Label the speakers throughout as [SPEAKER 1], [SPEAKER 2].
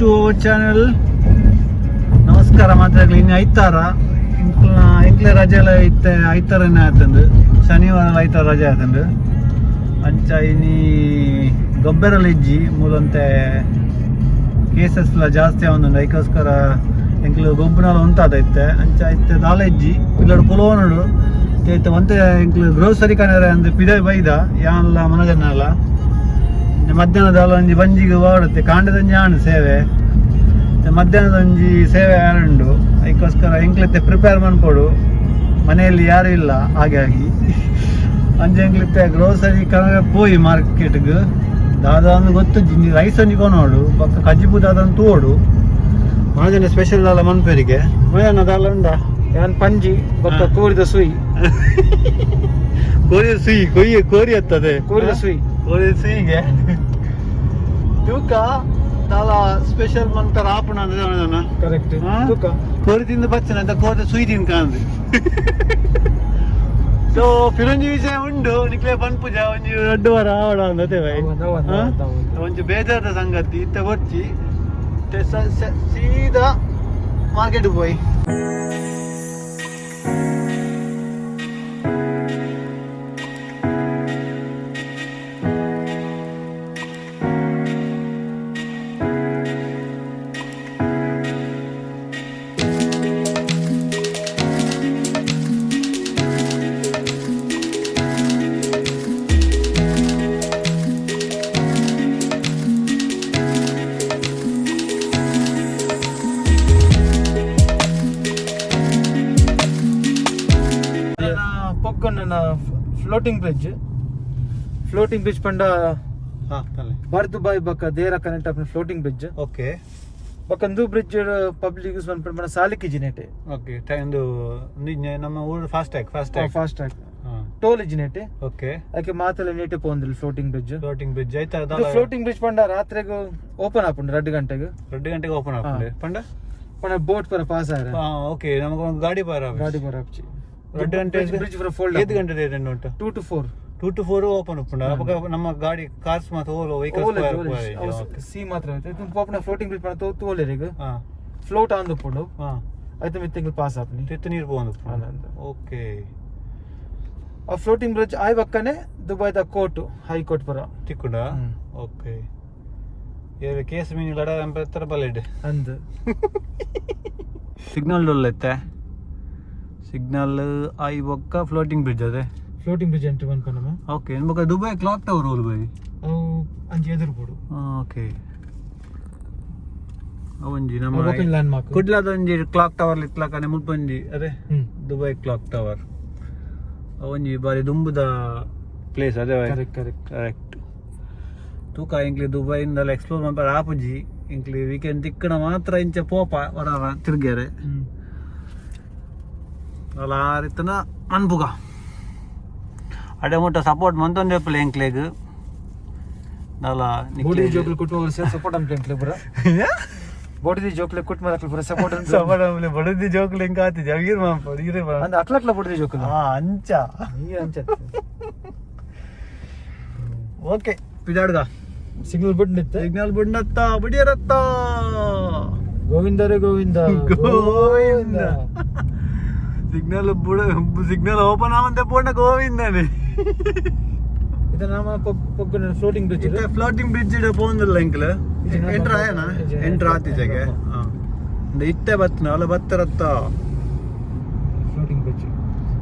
[SPEAKER 1] To our channel. ನಮಸ್ಕಾರ ಮಾತಾಡ್ಲಿ. ಇನ್ನು ಐತಾರ ಇಂಕ್ಲೆ ರಜೆಲ ಇತ್ತೆ, ಐತಾರನೇ ಆತಂದು, ಶನಿವಾರ ಐತಾರ ರಜೆ ಆತಂದು. ಅಂಚ ಇನಿ ಗೊಬ್ಬರಲ ಇಜ್ಜಿ, ಮೂಲಂತೆ ಕೇಸಸ್ ಎಲ್ಲ ಜಾಸ್ತಿ ಆವೊಂದುಂಡು. ಐಕೋಸ್ಕರ ಎಂಕ್ಲು ಗೊಬ್ಬರಲ ಉಂತಾದ ಇತ್ತೆ. ಅಂಚ ಇತ್ತೆ ದಾಲ ಇಜ್ಜಿ, ಪಿಲ್ಲಡ್ ಪುಲೋನುಡು ಇತ್ತೆ. ಒಂತೆ ಎಂಕ್ಲು ಗ್ರೋಸರಿ ಕನರೆ ಅಂದ್ ಪಿದೈ ಬೈದ ಯಾನ್ಲ ಮನಜನ್ನಲ. ಮಧ್ಯಾಹ್ನದ ಒಂಜಿ ಬಂಜಿಗೆ ವಾಡುತ್ತೆ, ಕಾಂಡದಂಜಿ ಆಣ್ ಸೇವೆ, ಮತ್ತೆ ಮಧ್ಯಾಹ್ನದ ಒಂಜಿ ಸೇವೆ ಆರುಂಡು. ಅದಕ್ಕೋಸ್ಕರ ಎಂಕ್ಲಿತ್ತೆ ಪ್ರಿಪೇರ್ ಮನ್ಪೊಡು, ಮನೆಯಲ್ಲಿ ಯಾರು ಇಲ್ಲ. ಹಾಗಾಗಿ ಅಂಚೆ ಎಂಕ್ಲಿತ್ತೆ ಗ್ರೋಸರಿ ಕನರೆ ಪೋಯಿ ಮಾರ್ಕೆಟ್ಗ್. ದಾದ ಅಂದ್ ಗೊತ್ತು, ರೈಸ್ ಒಂಜಿ ಕೊನೋಡು, ಬೊಕ್ಕ ಕಜಿಪು ದಾದ ತೋಡು. ಮನಜನ ಸ್ಪೆಷಲ್ ದಾಲ ಮನ್ಪೆರಿಗೆ ಮಧ್ಯಾಹ್ನ ದಾಲ ಉಂಡಾ?
[SPEAKER 2] ಯಾನ್ ಪಂಜಿ ಬೊಕ್ಕ ಕೋರಿದ ಸುಯಿ.
[SPEAKER 1] ಕೋರಿ ಸುಯಿ, ಕೊಯ್ಯ ಕೋರಿ ಅತ್ತದೆ.
[SPEAKER 2] ಕೋರಿದ ಸುಯಿ.
[SPEAKER 1] ಕೋರಿ ಸುಯಿಗೆ ತೂಕ ದಾಲ ಸ್ಪೆಷಲ್ ಮಂತರ ಆಪುಣ ಅಂದ್ರೆ.
[SPEAKER 2] ಕರೆಕ್ಟ್.
[SPEAKER 1] ಹಾ?
[SPEAKER 2] ತೂಕ.
[SPEAKER 1] ಕೋರಿ ತಿಂದು ಬಚ್ಚನ ಅಂತ ಕೋರಿ ಸುಯಿ ತಿನ್ಕಂದು. ಸೊ ಫಿರಂಜಿ ವಿಷಯ ಉಂಡು, ನಿಕ್ಲೆ ಪನ್ಪುಜ. ಒಂಜಿ ರಡ್ಡು ವಾರ ಆವಡ ಅಂದತೆ ಬೈ.
[SPEAKER 2] ಹೌದು, ಹೌದು,
[SPEAKER 1] ಹಾ?
[SPEAKER 2] ಹೌದು, ಹೌದು.
[SPEAKER 1] ಒಂಜಿ ಬೇಜಾರದ ಸಂಗತಿ. ಇತ್ತೆ ಬೊರ್ಚಿ, ಇತ್ತೆ ಸೀದಾ ಮಾರ್ಕೆಟ್ ಪೋಯಿ.
[SPEAKER 2] ಪೊಕ್ಕನ್ನ ಫ್ಲೋಟಿಂಗ್ ಬ್ರಿಡ್ಜ್. ಫ್ಲೋಟಿಂಗ್ ಬ್ರಿಡ್ಜ್ ಪಂಡ
[SPEAKER 1] ಹಾ ತಲೆ.
[SPEAKER 2] ಬರ್ ದುಬೈ ಬಕ್ಕ ದೇರ ಕನೆಕ್ಟ್ ಆಪಿನ ಫ್ಲೋಟಿಂಗ್ ಬ್ರಿಡ್ಜ್.
[SPEAKER 1] ಓಕೆ.
[SPEAKER 2] ಬೊಕ್ಕ ಇಂದು ಬ್ರಿಡ್ಜ್ ಪಬ್ಲಿಕ್ ಯೂಸ್ ಮನ್ಪುನ ಸಾಲಿಕ್ ಇಜ್ಜಿನೆಟೆ.
[SPEAKER 1] ಓಕೆ, ಒಂದು ಒಂದು ನಮ್ಮ ಊರು fast tag, fast tag.
[SPEAKER 2] Fast tag toll ಇಜ್ಜಿನೆಟೆ.
[SPEAKER 1] ಓಕೆ.
[SPEAKER 2] ಅದಕ್ಕೆ ಮಾತೆಲ್ಲ ನೆಟೆ ಪೋಂದಿಲ್ಲ ಫ್ಲೋಟಿಂಗ್ ಬ್ರಿಡ್ಜ್.
[SPEAKER 1] ಫ್ಲೋಟಿಂಗ್ ಬ್ರಿಡ್ಜ್ ಆಯ್ತಾ?
[SPEAKER 2] ಫ್ಲೋಟಿಂಗ್ ಬ್ರಿಡ್ಜ್ ಪಂಡ ರಾತ್ರೆಗ್ ಓಪನ್ ಆಪುಂಡು 2 ಗಂಟೆಗೆ.
[SPEAKER 1] 2 ಗಂಟೆಗೆ ಓಪನ್ ಆಗ್ತದೆ ಪಂಡ?
[SPEAKER 2] ಪಂಡ ಬೋಟ್ ಪರ ಪಾಸ್ ಆಯ್ರ.
[SPEAKER 1] ಓಕೆ, ನಮಗೆ ಒಂದು ಗಾಡಿ ಪಾರ.
[SPEAKER 2] ಗಾಡಿ ಪರ ಆಪ್ಚಿ.
[SPEAKER 1] 2 ಗಂಟೆ.
[SPEAKER 2] ಬ್ರಿಡ್ಜ್ ಪರ ಫೋಲ್ಡ್.
[SPEAKER 1] ಐದು ಗಂಟೆ ಎರಡು ಉಂಟು.
[SPEAKER 2] 2 to 4.
[SPEAKER 1] 2 to 4 open ಉಪ್ಪುಂಡು. ಅವಾಗ ನಮ್ಮ ಗಾಡಿ ಕಾರ್ಸ್ ಮಾತ್ರ ಓಲೋ ವೆಹಿಕಲ್ಸ್.
[SPEAKER 2] ಸಿ ಮಾತ್ರ ಪೋಪುನ ಫ್ಲೋಟಿಂಗ್ ಬ್ರಿಡ್ಜ್ ಪಂಡ ತೋಲೆರೆಗ್ ಫ್ಲೋಟ್ ಆನ್ ಉಪ್ಪುಂಡು. ಐತ ಮಿತ್ತಿಂಗ್ ಪಾಸ್ ಆಪುನಿ.
[SPEAKER 1] ತಿತ್ತು ನೀರು ಪೋವೊಂದು.
[SPEAKER 2] ಆನಂದ್.
[SPEAKER 1] ಓಕೆ.
[SPEAKER 2] ಆ ಫ್ಲೋಟಿಂಗ್ ಬ್ರಿಡ್ಜ್ ಆಯ್ ಬಕ್ಕನೆ ದುಬೈದ ಕೋರ್ಟ್, ಹೈ ಕೋರ್ಟ್ ಪರ.
[SPEAKER 1] ತಿಕ್ಕುಂಡ.
[SPEAKER 2] ಹ್ಮ್.
[SPEAKER 1] ಓಕೆ, ಏರು ಕೇಸ್ ಮೀನು ಲಡ ಎಂಬತ್ತರ ಬಲೆಡ್.
[SPEAKER 2] ಅಂದ್.
[SPEAKER 1] ಸಿಗ್ನಲ್ ಡೊಲ್ಲೆತ್ತೆ, ಸಿಗ್ನಲ್ ಆಯಿ ಬೊಕ್ಕ ಫ್ಲೋಟಿಂಗ್ ಬ್ರಿಡ್ಜ್ ಅದೇ.
[SPEAKER 2] ಫ್ಲೋಟಿಂಗ್ ಬ್ರಿಡ್ಜ್ ಎಂಟ್ರಿ ಮನ್ಪನಮ.
[SPEAKER 1] ಓಕೆ, ಬೊಕ್ಕ ದುಬೈ ಕ್ಲಾಕ್ ಟವರ್ ಓಲು ಬೈ?
[SPEAKER 2] ಅವು ಅಂಚಿ ಎದುರು ಬೋಡು.
[SPEAKER 1] ಓಕೆ, ಅವಂಜಿ ನಮ್ಮ
[SPEAKER 2] ಲ್ಯಾಂಡ್ ಮಾರ್ಕ್.
[SPEAKER 1] ಕುಡ್ಲದ ಒಂಜಿ ಕ್ಲಾಕ್ ಟವರ್ ಇತ್ಲಕನೆ ಮುಲ್ಪೊಂಜಿ ಅದೇ.
[SPEAKER 2] ಹ್ಮ್.
[SPEAKER 1] ದುಬೈ ಕ್ಲಾಕ್ ಟವರ್ ಅವಂಜಿ ಬಾರಿ ದುಂಬುದ ಪ್ಲೇಸ್ ಅದೇ.
[SPEAKER 2] Correct correct.
[SPEAKER 1] Correct. ತೂಕ ಎಂಕ್ಲಿ ದುಬೈಯಿಂದಲ ಎಕ್ಸ್ಪ್ಲೋರ್ ಮನ್ಪರೆ ಆಪುಜಿ. ಎಂಕ್ಲಿ ವೀಕೆಂಡ್ ತಿಕ್ಕಣ ಮಾತ್ರ ಇಂಚ ಪೋಪ ಹೊರ ತಿರ್ಗ್ಯಾರೆ.
[SPEAKER 2] ಹ್ಮ್.
[SPEAKER 1] ಅಲ್ಲ, ಆ ರೀತನ ಮನ್ಪುಗ. ಅಡೆ ಮುಟ್ಟ ಸಪೋರ್ಟ್ ಮಂತೊಂದೇಪುಲೆ ಎಂಕ್ಲೆಗ್ ದಾಲ.
[SPEAKER 2] ಬೋಡಿ ಜೋಕ್ಲು ಕುಟುಂಬ ಸಪೋರ್ಟ್ ಅಂತ ಎಂಕ್ಲೆ ಪೂರ. ಬೋಡಿದಿ ಜೋಕ್ಲೆ ಕುಟುಂಬ ಪೂರ ಸಪೋರ್ಟ್ ಅಂತ.
[SPEAKER 1] ಸಪೋರ್ಟ್ ಬಡದಿ ಜೋಕ್ಲು ಎಂಕ ಆತಿಜಿ ಅವೀರ್ ಮಾಂಪಡು ಈರೇ.
[SPEAKER 2] ಅಂದ್ ಅಕ್ಲಕ್ಲ ಬೋಡಿದಿ ಜೋಕ್ಲು.
[SPEAKER 1] ಹಾ, ಅಂಚ.
[SPEAKER 2] ನೀ ಅಂಚ.
[SPEAKER 1] ಓಕೆ, ಪಿದಾಡ್ಗ.
[SPEAKER 2] ಸಿಗ್ನಲ್ ಬಿಟ್ಟು.
[SPEAKER 1] ಸಿಗ್ನಲ್ ಬುಡ್ನತ್ತ ಬುಡಿಯರತ್ತ.
[SPEAKER 2] ಗೋವಿಂದರೆ ಗೋವಿಂದ.
[SPEAKER 1] ಗೋವಿಂದ. ಸಿಗ್ನಲ್ ಬುಡ, ಸಿಗ್ನಲ್ ಓಪನ್ ಆವಂತೆ ಪೂರ್ಣ ಗೋವಿಂದನೆ.
[SPEAKER 2] ಇದು ನಮ್ಮ ಪೊಗ್ಗುನ ಫ್ಲೋಟಿಂಗ್ ಬ್ರಿಡ್ಜ್.
[SPEAKER 1] ಇತ್ತೆ ಫ್ಲೋಟಿಂಗ್ ಬ್ರಿಡ್ಜ್ ಇಡ ಪೋಂದಿಲ್ಲ ಎಂಕ್ಲ. ಎಂಟ್ರ್ ಆಯನ? ಎಂಟ್ರ್ ಆತಿಜಗೆ ಇತ್ತೆ ಬತ್ತನ ಅಲ್ಲ ಬತ್ತರತ್ತ.
[SPEAKER 2] ಫ್ಲೋಟಿಂಗ್ ಬ್ರಿಡ್ಜ್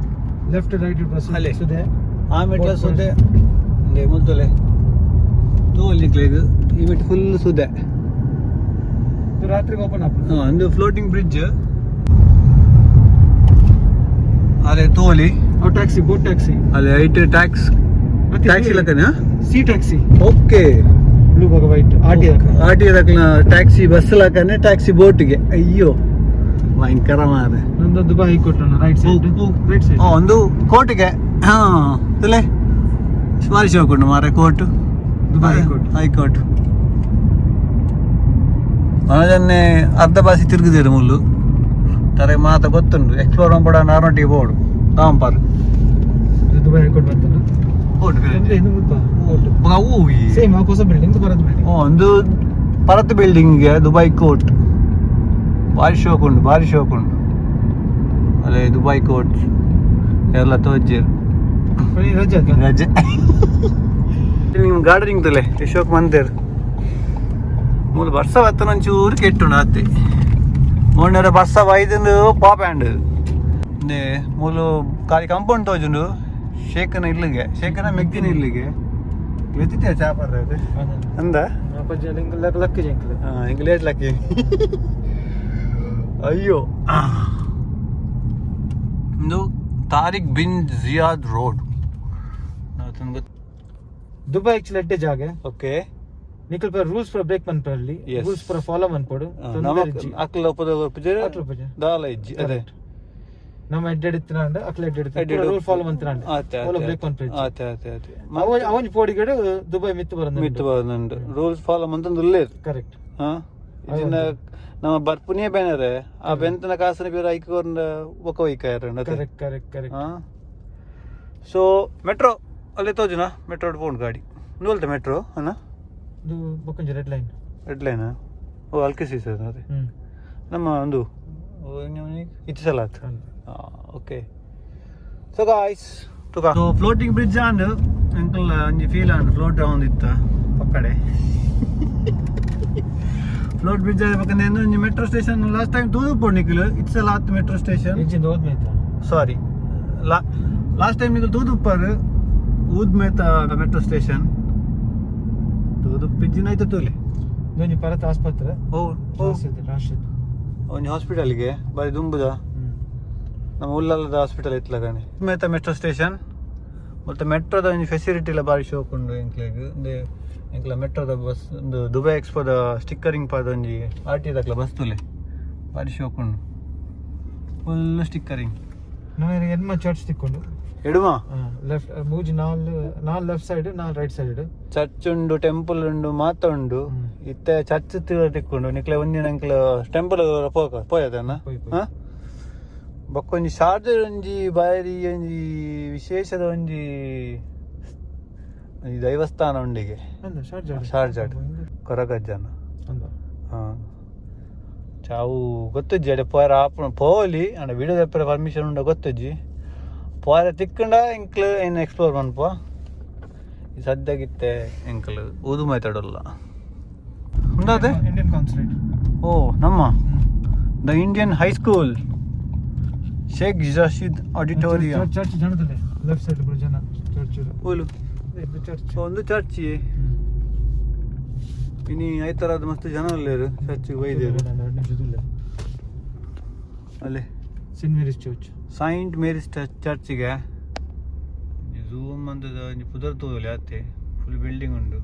[SPEAKER 2] ಲೆಫ್ಟ್ ರೈಟ್
[SPEAKER 1] ಅಲ್ಲೇ.
[SPEAKER 2] ಸುದೆ.
[SPEAKER 1] ಆ ಮೆಟ್ಲ ಸುದೆ ಇಂದೆ ಮುಲ್ತೊಲೆ ತೂವಲ್ಲಿ ನಿಕ್ಲೆಗ್ ಈ ಮೆಟ್ ಫುಲ್ ಸುದೆ.
[SPEAKER 2] ಇದು ರಾತ್ರಿಗೆ ಓಪನ್ ಆಪುಂಡು.
[SPEAKER 1] ಹಾ, ಒಂದು ಫ್ಲೋಟಿಂಗ್ ಬ್ರಿಡ್ಜ್ ಅದೇ ತೋಲಿ.
[SPEAKER 2] ಅವು ಟ್ಯಾಕ್ಸಿ, ಬೋಟ್ ಟ್ಯಾಕ್ಸಿ.
[SPEAKER 1] ಅಲ್ಲಿ ಐಟ್ ಟ್ಯಾಕ್ಸ್ ಟ್ಯಾಕ್ಸಿ ಲಕ್ಕನ.
[SPEAKER 2] Sea taxi.
[SPEAKER 1] ಓಕೆ.
[SPEAKER 2] ಬ್ಲೂ ಬೊಕ white R T.
[SPEAKER 1] R T ದಕ್ಲ ಟ್ಯಾಕ್ಸಿ ಬಸ್ ಲಕ್ಕನೆ, ಟ್ಯಾಕ್ಸಿ ಬೋಟ್ಗೆ. ಅಯ್ಯೋ ಭಯಂಕರ ಮಾರೆ.
[SPEAKER 2] ನಂದು Dubai high court right side, right side.
[SPEAKER 1] ಓ, ಒಂದು ಕೋರ್ಟ್ಗೆ. ಹಾ, ತುಲೆ ಸುಮಾರು ಶಿವಕೊಂಡು ಮಾರೆ court.
[SPEAKER 2] Dubai high court.
[SPEAKER 1] High court. ಮನಜನ್ನೇ ಅರ್ಧ ಬಾಸಿ ತಿರುಗಿದಿರು ಮುಲ್ಲು ತಾರೆ ಮಾತ ಗೊತ್ತುಂಡು. ಎಕ್ಸ್ಪ್ಲೋರ್ ಮಾಡ್ಬೋಡ ನಾರ್ನೊಟ್ಟಿಗೆ ಬೋಡು ತಾಂಪಾರು.
[SPEAKER 2] ದುಬೈ ಹೈಕೋರ್ಟ್ ಬಂತಲ್ಲ.
[SPEAKER 1] ಕೋರ್ಟ್.
[SPEAKER 2] ಅಂದ್ರೆ ಇದು ಮುಲ್ಪ
[SPEAKER 1] ಅವು
[SPEAKER 2] ಸೇಮ್ ಆ ಹೊಸ ಬಿಲ್ಡಿಂಗ್ ಬರೋದು ಬಿಲ್ಡಿಂಗ್.
[SPEAKER 1] ಓ, ಒಂದು ಪರತ್ building Dubai court ಬಾರಿ ಶೋಕ್ ಉಂಡು, ಬಾರಿ ಶೋಕ್ ಉಂಡು. ಅಲ್ಲೇ ದುಬೈ ಕೋರ್ಟ್ ಎಲ್ಲ ತೋಜ್ಜೇರು.
[SPEAKER 2] ರಜೆ.
[SPEAKER 1] ರಜೆ. ನಿಮ್ಮ ಗಾರ್ಡನಿಂಗ್ ತುಲೆ ಅಶೋಕ್ ಮಂದಿರ್ ಮೂಲು ಬರ್ಸ ಬತ್ತನ ಒಂಚೂರು ಕೆಟ್ಟುಂಡು ಅತ್ತೆ. ಮೊನ್ನೆರ ಬರ್ಸ ಬೈದುಂಡು ಪಾಪ್ಯಾಂಡ್. ಇಂದೆ ಮೂಲು ಖಾಲಿ ಕಾಂಪೌಂಡ್ ತೋಜುಂಡು. ಶೇಖನ ಇಲ್ಲಿಗೆ, ಶೇಖನ ಮೆಗ್ಗಿನ ಇಲ್ಲಿಗೆ ಎತ್ತಿತ್ತೆ ಚಾಪರ್ ಅದು ಅಂದ.
[SPEAKER 2] ಲಕ್ಕಿ ಜಂಕ್ಲು.
[SPEAKER 1] ಹಿಂಗೆ ಲೇಟ್ ಲಕ್ಕಿ. ಅಯ್ಯೋ, ಇದು ತಾರಿಕ್ ಬಿನ್ ಜಿಯಾದ್ road.
[SPEAKER 2] Dubai actually ಎಡ್ಡೆ ಜಾಗ.
[SPEAKER 1] ಓಕೆ.
[SPEAKER 2] ನಿಕಲ್ ಪರ ರೂಲ್ಸ್ ಪೂರ ಬ್ರೇಕ್ ಮನ್ಪಲ್ಲಿ. ರೂಲ್ಸ್ ಪೂರ ಫಾಲೋ ಮನ್ಪೊಡು.
[SPEAKER 1] ಅಕ್ಲ ಒಪ್ಪದ.
[SPEAKER 2] ಅಕ್ಲ ಒಪ್ಪುಜ.
[SPEAKER 1] ದಾಲ ಇಜ್ಜಿ ಅದೇ.
[SPEAKER 2] ನಮ್ಮ ಎಡ್ಡೆಡ್ ಇತ್ತಿನಾಂಡ ಅಕ್ಲ ಎಡ್ಡೆಡ್ ರೂಲ್ ಫಾಲೋ ಮಂತಿನಾಂಡ ಓಲ ಬ್ರೇಕ್ ಮನ್ಪೆ.
[SPEAKER 1] ಆತೆ ಆತೆ ಆತೆ.
[SPEAKER 2] ಅವ ಅವನ್ ಪೋಡಿಗಡು ದುಬೈ ಮಿತ್ತು ಬರಂದ.
[SPEAKER 1] ಮಿತ್ತು ಬರಂದುಂಡು, ರೂಲ್ಸ್ ಫಾಲೋ ಮಂತೊಂದು ಉಲ್ಲೇರ್.
[SPEAKER 2] ಕರೆಕ್ಟ್.
[SPEAKER 1] ಹಾ, ಇದನ್ನ ನಮ್ಮ ಬರ್ಪುನಿಯೇ ಬೇನರೆ ಆ ಬೆಂತನ ಕಾಸನ ಪೀರ ಐಕ್ ಕೊರ್ಂಡ ಬೊಕ ಒಯ್ಕಾಯರಂಡ.
[SPEAKER 2] Correct correct correct.
[SPEAKER 1] So metro ಅಲ್ಲೇ ತೋಜುನ, ಮೆಟ್ರೋ ಪೋಂಡು ಗಾಡಿ ನೂಲ್ತ ಮೆಟ್ರೋ ಅಣ್ಣ.
[SPEAKER 2] ಇದು ಬೊಕೊಂಜಿ red line.
[SPEAKER 1] Red line. ಓ, ಅಲ್ಕೆ ಸರ್ ಅದೇ. ನಮ್ಮ ಒಂದು ಇತ್ತಿಸಲಾತ್. Okay, so guys, ತುಕಾ so floating bridge and uncle ಒಂಜಿ feel and float ಆವೊಂದಿತ್ತ ಪಕ್ಕಡೆ. ಫ್ಲೋಟ್ ಬ್ರಿಡ್ಜ್ ಪಕ್ಕನೆ ಒಂಜಿ metro station. Last time ತೂದು ಪೋಂಡು it's ಲಾತ್ metro station.
[SPEAKER 2] ಇಂಚಿಂದ ಹೋದ್ಮೇತ.
[SPEAKER 1] Sorry, last time ನಿಕುಲು ತೂದುಪ್ಪರ್ ಊದ್ ಮೇತ ಮೆಟ್ರೋ ಸ್ಟೇಷನ್ ತೂದು ಪಿಜ್ಜಿನ ಐತೆ ತೂಲೆ.
[SPEAKER 2] ಇದೊಂಜಿ ಪರತ್ ಆಸ್ಪತ್ರೆ.
[SPEAKER 1] ಓ ಓ.
[SPEAKER 2] ರಾಶಿದ್ ರಾಶಿದ್.
[SPEAKER 1] ಒಂಜಿ ಹಾಸ್ಪಿಟಲ್ಗೆ ಬಾರಿ ದುಂಬುದ ನಮ್ಮ ಉಲ್ಲಲದ ಹಾಸ್ಪಿಟಲ್ ಇತ್ಲಗನೆ ಮೇತ ಮೆಟ್ರೋ ಸ್ಟೇಷನ್. ಮತ್ತು ಮೆಟ್ರೋದ ಒಂಜಿ ಫೆಸಿಲಿಟಿ ಎಲ್ಲ ಬಾರಿ ಶೋಕ್ ಉಂಡು ಎಂಕ್ಲೆಗ್. ಇಂದೆ ಎಂಕ್ಲ ಮೆಟ್ರೋದ ಬಸ್, ಒಂದು ದುಬೈ ಎಕ್ಸ್ಪೋದ ಸ್ಟಿಕ್ಕರಿಂಗ್ ಪಾದ ಒಂಜಿ ಆರ್ ಟಿ ದಕ್ಲ ಬಸ್ ತುಲೆ, ಬಾರಿ ಶೋಕ್ ಉಂಡು, ಫುಲ್ ಸ್ಟಿಕ್ಕರಿಂಗ್.
[SPEAKER 2] ನಮ್ಮ ಎನ್ಮ ಚರ್ಚ್ ತಿಕ್ಕೊಂಡು.
[SPEAKER 1] ಎಡುಮ.
[SPEAKER 2] ಲೆಫ್ಟ್ ಮೂಜಿ ನಾಲ್ ನಾಲ್ ಲೆಫ್ಟ್ ಸೈಡ್, ನಾಲ್ right side.
[SPEAKER 1] Church ಉಂಡು, ಟೆಂಪಲ್ ಉಂಡು, ಮಾತ ಉಂಡು. ಇತ್ತೆ ಚರ್ಚ್ ತಿಕ್ಕೊಂಡು ನಿಕ್ಲೆ ಒಂದಿನ ಎಂಕ್ಲ ಟೆಂಪಲ್ ಪೋಕ ಪೋಯದನ್ನ.
[SPEAKER 2] ಪೋಯ್, ಪೋಯ್.
[SPEAKER 1] ಹಾ, ಬೊಕ್ಕ ಒಂಜಿ ಶಾರ್ಜಾ ಒಂಜಿ ಬಾರಿ ಒಂಜಿ ವಿಶೇಷದ ಒಂಜಿ ಈ ದೈವಸ್ಥಾನ ಉಂಡಿಗೆ.
[SPEAKER 2] ಅಂದ ಶಾರ್ಜಾ.
[SPEAKER 1] ಶಾರ್ಜಾಡ್. ಕೊರಗಜ್ಜನ.
[SPEAKER 2] ಅಂದ.
[SPEAKER 1] ಹಾ, ಚಾವು ಗೊತ್ತುಜ್ಜಿ ಅಡೆ ಪೋಯರ ಆಪುನ ಪೋಲಿ ಅಂಡ ವಿಡಿಯೋ ದೆಪ್ಪರೆ ಪರ್ಮಿಷನ್ ಉಂಡ ಗೊತ್ತುಜ್ಜಿ. ಪೋಯರ ತಿಕ್ಕಂಡ ಎಂಕ್ಲು ಏನು ಎಕ್ಸ್ಪ್ಲೋರ್ ಮನ್ಪುವ. ಈ ಸದ್ಯಗಿತ್ತೆ ಎಂಕ್ಲು ಊದು ಮಾತಾಡೋಲ್ಲ ಉಂಡಾದೆ.
[SPEAKER 2] Indian consulate.
[SPEAKER 1] ಓ, ನಮ್ಮ the Indian high school, Sheikh Rashid auditorium.
[SPEAKER 2] Church ಜನದಲ್ಲೇ left side ಜನ ಚರ್ಚ್.
[SPEAKER 1] ಓಲು?
[SPEAKER 2] ಚರ್ಚ್.
[SPEAKER 1] ಒಂದು ಚರ್ಚ್. ಇನಿ ಐತರಾದ ಮಸ್ತ್ ಜನ ಉಲ್ಲೇರು, ಚರ್ಚಿಗೆ ಬೈದೇರು. ಅಲ್ಲೇ.
[SPEAKER 2] Saint Mary's church.
[SPEAKER 1] Saint Mary's ಚರ್ಚಿಗೆ zoom ಅಂತದ ಒಂಜಿ ಪುದರ್ ತೂವೊಲಿ ಅತ್ತೆ. ಫುಲ್ ಬಿಲ್ಡಿಂಗ್ ಉಂಡು.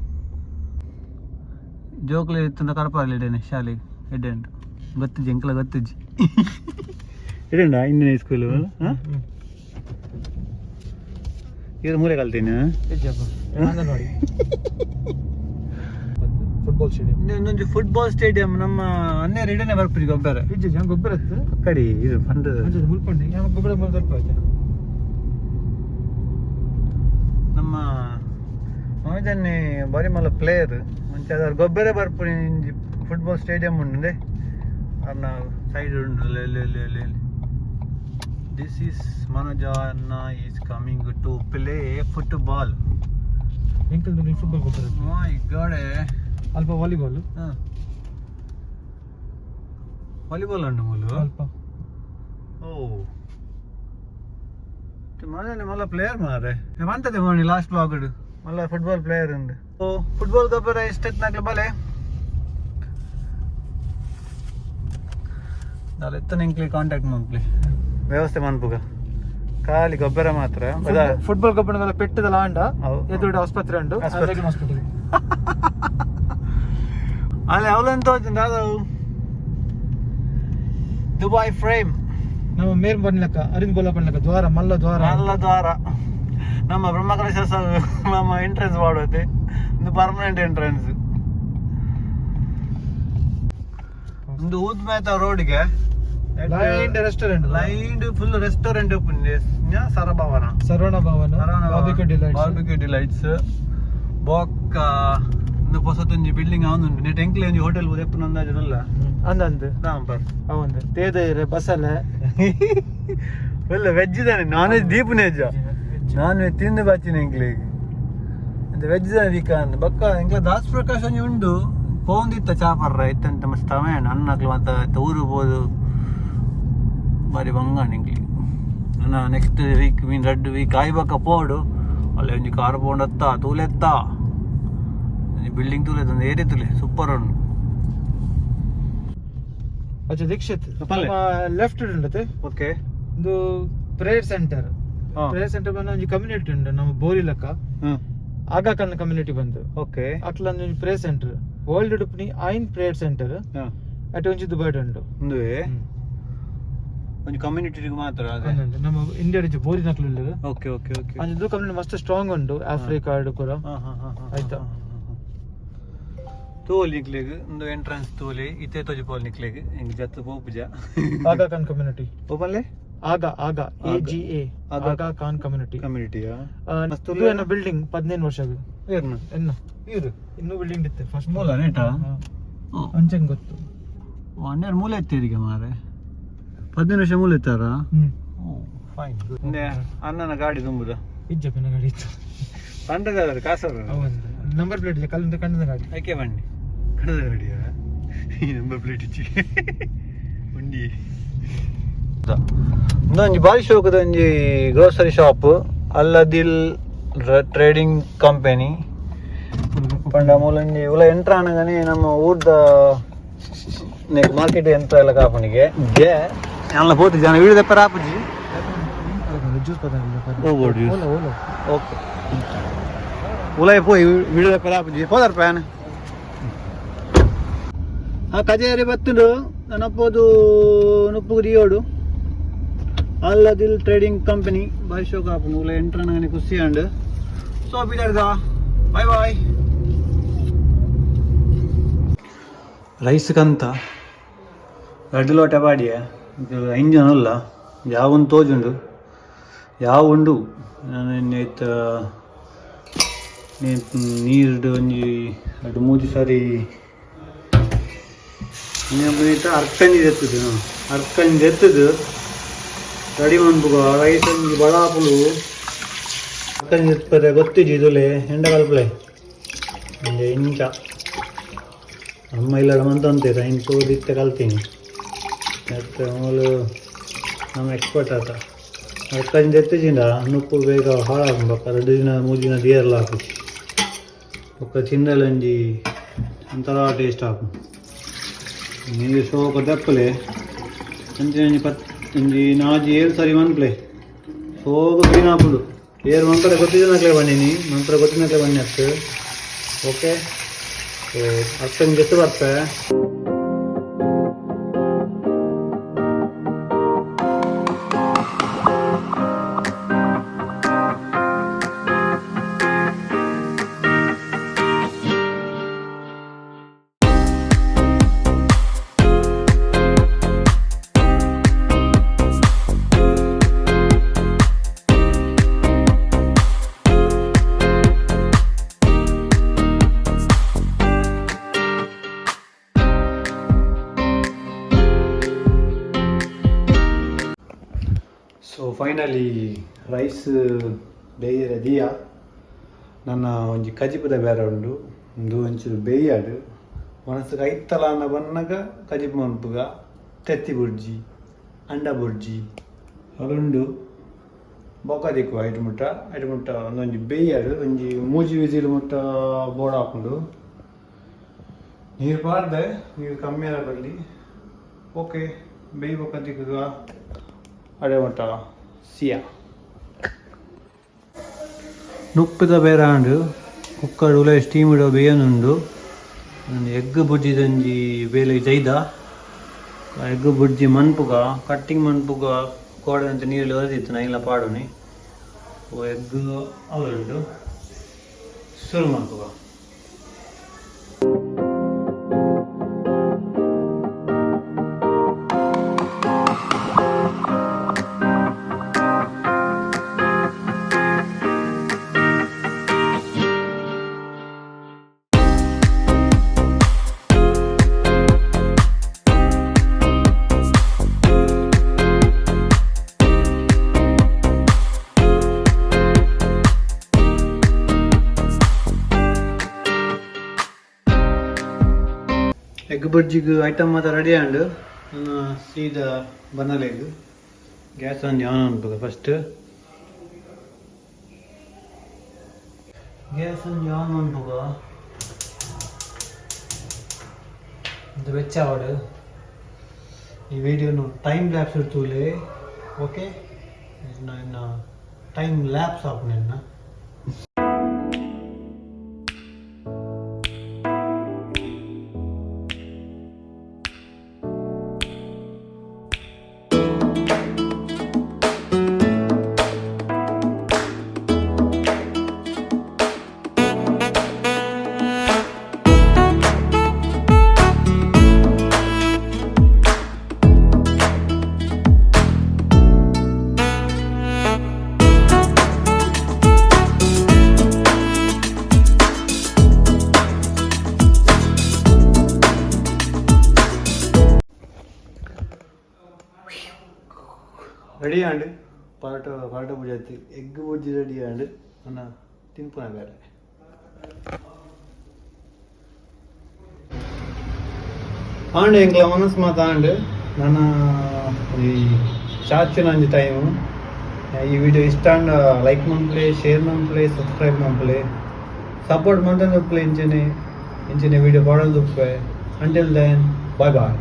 [SPEAKER 1] ಜೋಕ್ಲೆ ಇತ್ತಂಡ ಕಡಪಾಗಲಿ ಇಡೇನೆ ಶಾಲೆಗೆ ಎಡ್ಡೆ ಉಂಟು. ಗೊತ್ತಿಜ್ಜಿ ಎಂಕಲ, ಗೊತ್ತಿಜ್ಜಿ ಎಡೆಂಡ Indian high school. ಹಾಂ, ಇದು ಮೂರೇ ಕಲ್ತೀನಿ.
[SPEAKER 2] ನೋಡಿ, ಫುಟ್ಬಾಲ್ ಸ್ಟೇಡಿಯಂ.
[SPEAKER 1] ಇನ್ನೊಂದು ಫುಟ್ಬಾಲ್ ಸ್ಟೇಡಿಯಂ. ನಮ್ಮ ಹನ್ನೆರಡು ಇಡನೆ ಬರ್ಪುಜಿ ಗೊಬ್ಬರ.
[SPEAKER 2] ಇಜ್ಜಿ ಜನ ಗೊಬ್ಬರ ಇತ್ತು.
[SPEAKER 1] ಕಡಿ ಇದು ಪಂಡದ.
[SPEAKER 2] ಮುಲ್ಪಂಡಿ ಯಾವ ಗೊಬ್ಬರ ಬರ್ಪ ಆಯ್ತು.
[SPEAKER 1] ನಮ್ಮ ಮನೋಜನ್ನೆ ಬಾರಿ ಮಲ್ಲ ಪ್ಲೇಯರ್ ಮುಂಚೆ. ಅದರ ಗೊಬ್ಬರ ಬರ್ಪುನಿ. ಫುಟ್ಬಾಲ್ ಸ್ಟೇಡಿಯಂ ಉಂಡು ಅರ್ನ ಸೈಡ್ ಉಂಡು. ಅಲ್ಲಿ. This is ಮನೋಜನ್ನ is coming to play football.
[SPEAKER 2] ಎಂಕಲ್ football ಗೊಬ್ಬರ.
[SPEAKER 1] ಮೈ ಗಾಡ್.
[SPEAKER 2] ಅಲ್ಪ ವಾಲಿಬಾಲ್.
[SPEAKER 1] ವಾಲಿಬಾಲ್ ಉಂಡು ಮೂಲು.
[SPEAKER 2] ಅಲ್ಪ.
[SPEAKER 1] ಓ, ಮನೋಜನ್ನೆ ಮಲ್ಲ ಪ್ಲೇಯರ್ ಮಾರೆ. ಮಂತದೆ ಮೋಣಿ ಲಾಸ್ಟ್ ಬ್ಲಾಗ್ ಮಲ್ಲ ಫುಟ್ಬಾಲ್ ಪ್ಲೇಯರ್ ಉಂಡು. ಓ, ಫುಟ್ಬಾಲ್ ಗೊಬ್ಬರ ಇಷ್ಟ ಬಲೆ ದಾಲ ಎತ್ತನ ಎಂಕ್ಲೆ ಕಾಂಟ್ಯಾಕ್ಟ್ ಮನ್ಪ್ಲಿ, ವ್ಯವಸ್ಥೆ ಮನ್ಪುಗ. ಖಾಲಿ ಗೊಬ್ಬರ ಮಾತ್ರ ಬದ.
[SPEAKER 2] ಫುಟ್ಬಾಲ್ ಗೊಬ್ಬರ ಪೆಟ್ಟದಲ್ಲ ಅಂಡ.
[SPEAKER 1] ಅವು.
[SPEAKER 2] ಎದುರುಡೆ ಆಸ್ಪತ್ರೆ ಉಂಡು.
[SPEAKER 1] ಆಸ್ಪತ್ರೆ.
[SPEAKER 2] ಹಾಸ್ಪಿಟಲ್.
[SPEAKER 1] ಅಲ್ಲಿ ಅವಳೆಂತ ದಾದವು ದುಬೈ ಫ್ರೇಮ್.
[SPEAKER 2] ನಮ್ಮ ಮೇರ್ ಬನ್ಲಕ್ಕ, ಅರಿನ್ ಬೋಲ ಬನ್ಲಕ್ಕ ದ್ವಾರ, ಮಲ್ಲ ದ್ವಾರ.
[SPEAKER 1] ಮಲ್ಲ ದ್ವಾರ. ನಮ್ಮ ಬ್ರಹ್ಮಕಲಶ ನಮ್ಮ ಎಂಟ್ರೆನ್ಸ್ ಮಾಡೋದು. ಒಂದು ಪರ್ಮನೆಂಟ್ ಎಂಟ್ರೆನ್ಸ್. ಒಂದು ಊದ್ಮೇತ ರೋಡ್ಗೆ.
[SPEAKER 2] Line restaurant.
[SPEAKER 1] Line full restaurant open. ಸರಭವನ.
[SPEAKER 2] Saravana Bhavan, barbecue delights.
[SPEAKER 1] Barbecue delights. ಬೊಕ್ಕ ಒಂದು ಹೊಸತೊಂಜಿ ಬಿಲ್ಡಿಂಗ್ ಆವೊಂದುಂಡು ನೆಟ್ ಎಂಕ್ಲೆ ಒಂಜಿ ಹೋಟೆಲ್ ಎಪ್ಪುನ ಅಂದಾಜುಲ್ಲ.
[SPEAKER 2] ಅಂದಂದು.
[SPEAKER 1] ದಾಂಪರ್.
[SPEAKER 2] ಅವಂದು ತೇದ ಬಸಲೆ.
[SPEAKER 1] ಒಳ್ಳೆ ವೆಜ್ ತಾನೆ, ನಾನ್ ವೆಜ್ ದೀಪುನೇಜ. ನಾನ್ ವೆಜ್ ತಿಂದು ಬಚ್ಚಿನ ಎಂಕ್ಲೆಗ್ ಅಂಚ ವೆಜ್ ದಾನೆ ದಿಕ್ಕ ಅಂದ್ ಬೊಕ್ಕ ಎಂಕ್ಲ ದಾಸ್ ಪ್ರಕಾಶ್ ಒಂಜಿ ಉಂಡು ಪೋಂದಿತ್ತ ಚಾಪರ್ರ ಇತ್ತಂತ ಮಸ್ತ್ ತಮೇಣ ಅಣ್ಣಕ್ಲು ಮಾತ ಇತ್ತ ಊರು ಪೋದು ಬಾರಿ ಬಂಗಾಣ ಎಂಕ್ಲಿ. ನನ್ನ ನೆಕ್ಸ್ಟ್ ವೀಕ್ ಮೀನ್ ರಡ್ಡ್ ವೀಕ್ ಆಯಿ ಬೊಕ್ಕ ಪೋಡು. ಅಲ್ಲೇ ಒಂಜಿ ಕಾರ್ ಪೋಂಡತ್ತ ತೂಲೆತ್ತ ಒಂಜಿ ಬಿಲ್ಡಿಂಗ್ ತೂಲೆತ್ತ ಒಂದು ಏರಿಯಾ ತೂಲೆ ಸೂಪರ್ ಉಂಡು.
[SPEAKER 2] ಅಚ್ಚ ದೀಕ್ಷಿತ್.
[SPEAKER 1] ಪಲ್ಲೆ.
[SPEAKER 2] ಲೆಫ್ಟ್ ಉಂಡತೆ.
[SPEAKER 1] ಓಕೆ.
[SPEAKER 2] ಒಂದು ಪ್ರೇಯರ್ ಸೆಂಟರ್.
[SPEAKER 1] ಹಾ.
[SPEAKER 2] ಪ್ರೇಯರ್ ಸೆಂಟರ್ ಬಂದು ಒಂಜಿ ಕಮ್ಯುನಿಟಿ ಉಂಡು ನಮ್ಮ ಬೋರಿ ಲೆಕ್ಕ. ಆಗಾ ಖಾನ್ ಕಮ್ಯುನಿಟಿ ಬಂದು.
[SPEAKER 1] ಓಕೆ.
[SPEAKER 2] ಅಕ್ಲ ಒಂಜಿ ಪ್ರೇಯರ್ ಸೆಂಟರ್ ವರ್ಲ್ಡ್ ಡುಪ್ನಿ ಐನ್ ಪ್ರೇಯರ್ ಸೆಂಟರ್ ಅಟ್ ಒಂಜಿ ದುಬೈಡ್ ಉಂಡು.
[SPEAKER 1] ಉಂದುವೆ ಒಂಜಿ ಕಮ್ಯುನಿಟಿಗೆ ಮಾತ್ರ ಅದೇ.
[SPEAKER 2] ಅಂದಂದು. ನಮ್ಮ ಇಂಡಿಯಾಡ್ ಬೋರಿ ನಕ್ಲು ಉಲ್ಲೆರ್.
[SPEAKER 1] Okay okay okay.
[SPEAKER 2] ಅಂಚ ಕಮ್ಯುನಿಟಿ ಮಸ್ತ್ ಸ್ಟ್ರಾಂಗ್ ಉಂಡು ಆಫ್ರಿಕಾ ಪೂರ. ಆಯ್ತಾ?
[SPEAKER 1] ತೋಲಿ ನಿಕ್ಲೆಗ್ ಉಂದು ಎಂಟ್ರೆನ್ಸ್ ತೋಲಿ ಇತ್ತೆ ತೋಜಿ ಪೋಲ್ ನಿಕ್ಲೆಗ್ ಎಂಕ್ ಜತ್ತು ಪೋಪುಜ.
[SPEAKER 2] ಆಗಾ ಖಾನ್ ಕಮ್ಯುನಿಟಿ.
[SPEAKER 1] ಪೋಪಲ್ಲೆ.
[SPEAKER 2] ಆಗಾ ಆಗಾ ಎ ಜಿ ಎ.
[SPEAKER 1] ಆಗಾ.
[SPEAKER 2] ಆಗಾ ಖಾನ್ ಕಮ್ಯುನಿಟಿ.
[SPEAKER 1] ಕಮ್ಯುನಿಟಿಯಾ? ಮಸ್ತ್.
[SPEAKER 2] ಇದು ಎನ್ನ ಬಿಲ್ಡಿಂಗ್ 15 ವರ್ಷ
[SPEAKER 1] ಏರ್ನ?
[SPEAKER 2] ಎನ್ನ.
[SPEAKER 1] ಇರು.
[SPEAKER 2] ಇನ್ನೂ ಬಿಲ್ಡಿಂಗ್ ಇತ್ತು ಫಸ್ಟ್.
[SPEAKER 1] ಮೂಲ ನೇಟ.
[SPEAKER 2] ಅಂಚಂಗ್ ಗೊತ್ತು.
[SPEAKER 1] 12 ಮೂಲ ಎತ್ತಿರಿಗೆ ಮಾರೆ, 15 ವರ್ಷ ಮೂಲ ಎತ್ತಾರ.
[SPEAKER 2] ಹ್ಮ್.
[SPEAKER 1] ಫೈನ್. ಅಣ್ಣನ ಗಾಡಿ ತುಂಬುದ.
[SPEAKER 2] ಇಜ್ಜಪ್ಪಿನ ಗಾಡಿ ಇತ್ತು.
[SPEAKER 1] ಪಂಡದ ಕಾಸರ.
[SPEAKER 2] ಅವೊಂದು ನಂಬರ್ ಪ್ಲೇಟ್ ಇದೆ ಕಲ್ಲಿಂದ ಕಂಡದ ಗಾಡಿ.
[SPEAKER 1] ಐಕೆ ಬನ್ನಿ ಕಡದ ಗಾಡಿಯಾ? ಈ ನಂಬರ್ ಪ್ಲೇಟ್ ಇಚ್ಚಿ ಉಂಡಿ. ಒಂಜಿ ಬಾರಿ ಶೋಕದ ಒಂಜಿ ಗ್ರೋಸರಿ ಶಾಪ್ ಅಲ್ಲದಿಲ್ ಟ್ರೇಡಿಂಗ್ ಕಂಪನಿ ಪಂಡ ಮೂಲೊಂಜಿ ಉಲ ಎಂಟ್ರ ಆನಗನೆ ನಮ್ಮ ಊರ್ದ ಮಾರ್ಕೆಟ್ ಎಂತ ಎಲ್ಲ ಕಾಪುನಿಗೆ ಜೆ ಯಾನ್ಲ ಪೋತು ಜನ ವೀಡಿಯೋ ದೆಪ್ಪರ ಆಪುಜಿ.
[SPEAKER 2] ಜ್ಯೂಸ್.
[SPEAKER 1] ಹೋಗ್ಬೋದು juice.
[SPEAKER 2] Ola Ola.
[SPEAKER 1] Okay, ಉಲಾಯಿ ಪೋಯಿ ವಿಡಿಯೋ ದೆಪ್ಪರ ಆಪುಜಿ ಪೋದರ್ ಪ್ಯಾನ್. ಆ ಕಜೇರಿ ಬತ್ತುಂಡು ನನಪೋದು ನುಪ್ಪುಗು ದಿಯೋಡು. ಅಲ್ಲದಿಲ್ ಟ್ರೇಡಿಂಗ್ ಕಂಪನಿ ಬಾರಿ ಶೋಕ್ ಆಪುಂಡು. ಉಲ ಎಂಟ್ರ ಆನಗನೆ ಖುಷಿ ಆಂಡ್. ಸೊ ಬಿದರ್ದ ಬಾಯ್ ಬಾಯ್. ರೈಸ್ ಕಂತ ರಡ್ಡು ಲೋಟ ಪಾಡಿಯ. ಇದು ಇಂಜನ್ ಅಲ್ಲ ಯಾವೊಂದು ತೋಜುಂಡು ಯಾವ ಉಂಡು. ಇತ್ತ ನೀರ್ಡ್ ಒಂಜಿ ರಡ್ಡ್ ಮೂಜಿ ಸಾರಿ ಅರ್ಕಂಜಿ ದೆತ್ತದು. ಅರ್ಕಂಜಿ ದೆತ್ತದು ರೆಡಿ ಮನ್ಪುಗ. ರೈಸ್ ಒಂಜಿ ಬಡಾಪುಲು ಅರ್ಕಂಜಿ ದೆತ್ಪರೆ ಗೊತ್ತಿಜ್ಜಿ. ಇದುಲೆ ಎಂಡ ಕಲ್ಪಲೆ ಒಂಜಿ ಇಂಚ ಅಮ್ಮ ಇಲ್ಲಡ ಮಂತ ಅಂತೀರ ಇನ್ನು ತೋದಿತ್ತೆ ಕಲ್ತೀನಿ. ಮತ್ತು ಮೂಲು ನಮ್ಮ ಎಕ್ಸ್ಪರ್ಟ್ ಆತ. ಅರ್ಕಂಜಿ ದೆತ್ತಿಜಿಂಡ ನುಪ್ಪು ಬೇಗ ಹಾಳಾಗುಂಡು. ಬೊಕ್ಕ 2 ದಿನ 3 ದಿನ ದಿಯರ್ಲ ಹಾಕುಜಿ. ಬೊಕ್ಕ ತಿಂಡಲ ಒಂಜಿ ಒಂಥರ ಟೇಸ್ಟ್ ಆಪುಂಡು. ನೀರು ಶೋಕ ದಪ್ಪಲೆ ಅಂಚನೆ ಒಂಜಿ ಪತ್ ಒಂಜಿ ನಾಜಿ ಏಳು ಸಾರಿ ಮನ್ಪ್ಲೆ ಸೋಗ ಕ್ಲೀನ್ ಆಪುಂಡು. ಏರು ಮಂತ್ರ ಗೊತ್ತಿದ್ದನಕ್ಲೆ ಬನ್ನಿನಿ ಮಂತ್ರ ಗೊತ್ತಿನಕ್ಲೆ ಬನ್ನಿ ಅತ್ತು. ಓಕೆ, ಸೊ ಅಕ್ಕಂಗೆ ಜೊತೆ ಬರ್ತೆ. ಸೊ ಫೈನಲಿ ರೈಸ್ ಬೇಯರೆ ದಿಯಾ. ನನ್ನ ಒಂಜಿ ಕಜಿಪುದ ಬೇರೆ ಉಂಡು. ಉಂದು ಒಂಚೂರು ಬೇಯಾಡು ಮನಸ್ಸಿಗೆ ಐತ್ತಲ ಅನ್ನ ಬನ್ನಗ ಕಜಿಪು ಮನ್ಪುಗ. ತೆತ್ತಿ ಬುರ್ಜಿ ಅಂಡ ಬುರ್ಜಿ ಅಲುಂಡು ಬೊಕ ದಿಕ್ಕು ಐಟ್ ಮುಟ್ಟ ಐಟ್ ಮುಟ್ಟ ಒಂದೊಂಜಿ ಬೇಯಾಡು. ಒಂಜಿ ಮೂಜಿ ವಿಸಿಲ್ ಮುಟ್ಟ ಬೋಡ ಹಾಕೊಂಡು ನೀರು ಪಾಡ್ದೆ. ನೀರು ಕಮ್ಮಿ ಆರ ಬರಲಿ. ಓಕೆ, ಬೇಯ್ ಬೊಕ ದಿಕ್ಕುಗ ಅಡೆ ಮುಟ್ಟ ಸಿಯಾ. ನುಪ್ಪುದ ಬೇರಾಂಡು ಕುಕ್ಕರ್ ಉಲ ಸ್ಟೀಮ್ ಇಡೋ ಬೇಯನುಂಡು. ಒಂಜಿ ಎಗ್ ಬುಜ್ಜಿದಂಜಿ ಬೇಲೆ ಜೈದ ಎಗ್ ಬುಜ್ಜಿ ಮನ್ಪುಗ ಕಟ್ಟಿಂಗ್ ಮನ್ಪುಗ. ಕೋಡೆ ನೀರಲ್ಲಿ ಒರೆದಿತ್ತು ನೈಲ ಪಾಡುನಿ. ಓ ಎಗ್ ಅವರುಂಡು ಶುರು ಮನ್ಪುಗ. ಎಗ್ ಬಜ್ಜಿಗ್ ಐಟಮ್ ಮಾತ ರೆಡಿ ಆಂಡ್. ಸೀದಾ ಬನಲೆಗ್ ಗ್ಯಾಸ್ ಒಂಜಿ ಆನ್ ಅನ್ಪುಗ. ಫಸ್ಟ್ ಗ್ಯಾಸ್ ಒಂಜಿ ಆನ್ ಮನ್ಪುಗ. ಇದು ಬೆಚ್ಚ ಆವಡ್. ಈ ವಿಡಿಯೋನು ಟೈಮ್ ಲ್ಯಾಪ್ಸ್ ತೂಲೆ. ಓಕೆ, ಇನ್ನು ಟೈಮ್ ಲ್ಯಾಪ್ಸ್ ಆಪುನ. ರೆಡಿ ಆಂಡ್ ಪರೋಟ, ಪರೋಟ ಬುಜ್ಜಿ ಆಯ್ತು, ಎಗ್ ಬುಜ್ಜಿ ರೆಡಿ ಆಂಡ್. ನನ್ನ ತಿನ್ಪುನ ಬೇರೆ. ಆಂಡ್ ಎಂಕ್ಲ ಮನಸ್ ಮಾತ ಆಂಡ್. ನನ್ನ ಈ ಚಾಚಿನ ಒಂಜಿ ಟೈಮು. ಈ ವಿಡಿಯೋ ಇಷ್ಟ ಆಂಡ ಲೈಕ್ ಮನ್ಪುಲೆ, ಶೇರ್ ಮನ್ಪುಲೆ, ಸಬ್ಸ್ಕ್ರೈಬ್ ಮನ್ಪುಲೆ. ಸಪೋರ್ಟ್ ಮಂತೊಂದುಪ್ಪುಲೆ. ಇಂಚನೆ ಇಂಚನೆ ವಿಡಿಯೋ ಪಾಡೊಂದುಪ್ಪೆ. Until then, bye bye.